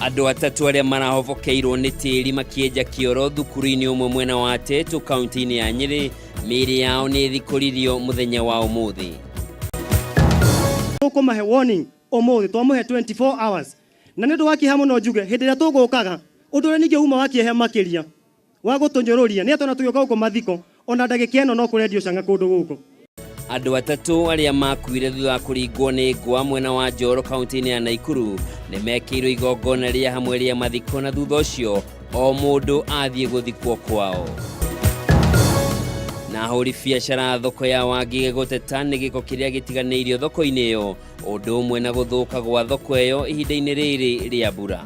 Andũ atatũ arĩa marahobokeirwo nĩ tĩri makĩenja kĩoro thukuru-inĩ ũmwe mwena wa Tetu kaunti-inĩ ya Nyĩrĩ, mĩĩrĩ yao nĩ ĩthikũririo mũthenya wa ũmũthĩ. Tũkũmahe warning ũmũthĩ, twamũhe 24 hours. Na nĩ ũndũ wa kĩeha mũno njuge, hĩndĩ ĩrĩa tũgũkaga, ũndũ ũrĩa ningĩ uma wa kĩeha makĩria, wa gũtũnyũrũria, nĩ atĩ ona tũgĩũka gũkũ mathiko, ona ndagĩka ĩno no kũrendio canga kũndũ gũkũ. Andũ atatũ arĩa makuire thutha wa kũringwo nĩ ngwa mwena wa Njoro kaunti-inĩ ya Naikuru nĩ mekĩirwo igongona rĩa hamwe rĩa mathiko na thutha ũcio o mũndũ athiĩ gũthikwo kwao. Na ahũri biacara a thoko ya Wangige gũteta nĩ gĩko kĩrĩa gĩtiganĩirio thoko-inĩ ĩyo ũndũ ũmwe na gũthũka gwa thoko ĩyo ihinda-inĩ rĩrĩ rĩa mbura.